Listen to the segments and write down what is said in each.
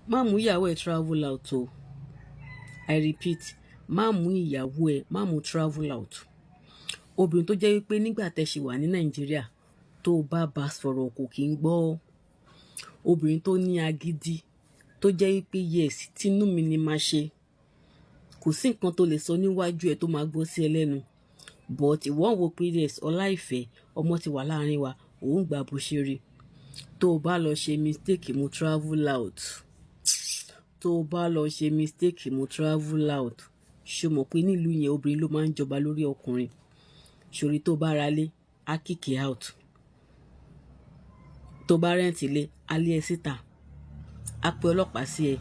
Má mú ìyàwó ẹ travel out o. I repeat, má mú ìyàwó ẹ, má mú travel out. Obìnrin tó jẹ́ wípé nígbà tẹ́ ṣì wà ní Nàìjíríà, tó bá bá sọ̀rọ̀, kò kí ń gbọ́. Obìnrin tó ní agídí, tó jẹ́ wípé yes, tinú mi ni máa ṣe, kò sí nǹkan tó lè sọ níwájú ẹ tó máa gbọ́ sí ẹ lẹ́nu. But ìwọ ń wo pé yes, ọlá ìfẹ́ ọmọ ti wà láàrin wa, òun gbà bó ṣe rí. Tó o bá lọ ṣe mistake mú travel out, tó o bá lọ ṣe mistake mú travel out, ṣe mọ̀ pé nílùú yẹn, obìnrin ló máa ń jọba lórí ọkùnrin ṣòrí. Tó bá ra lé, á kick ẹ out. Tó bá rent ilé, á lé ẹ síta, á pe ọlọ́pàá sí ẹ.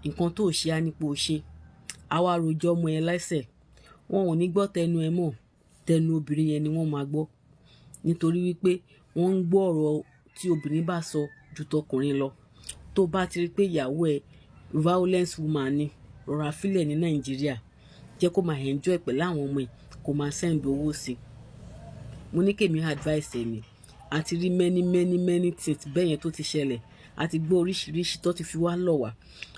Nǹkan tó ṣe, á nípò ṣe, á wá rojọ́ ọmọ ẹ lẹ́sẹ̀. Wọn ò ní gbọ́ tẹnu ẹ mọ́, tẹnu obìnrin yẹn ni wọ́n máa gbọ́, nítorí wípé wọ́n ń gbọ́ ọ̀rọ̀ tí obìnrin bá sọ ju tọkùnrin lọ. Tó bá ti rí pé ìyàwó ẹ violence woman ni, rọra fílẹ̀ ní Nàìjíríà, jẹ́ kó máa enjoy pẹ̀lú àwọn ọmọ ẹ̀, kó máa send owó sí i. Mo ní kèmí advice ẹ̀ ni. A ti rí many, many, many things bẹ́ẹ̀ yẹn tó ti ṣẹlẹ̀, a ti gbọ́ oríṣiríṣi tó ti fi wá lọ̀ wá.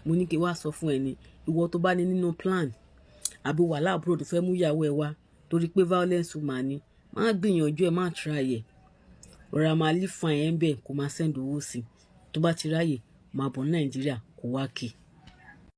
Mo ní kí wá sọ fún ẹ ní, ìwọ tó bá ní nínú plan àbí wà láàbúrò tó fẹ́ mú ìyàwó ẹ wá, torí pé violence woman ni, má gbìyànjú ẹ, má try ẹ. Rọra máa live fine ẹ ń bẹ̀, kó máa send owó sí i. Tó bá ti ráyè, máa bọ̀ ní Nàìjíríà, kó wá kí i.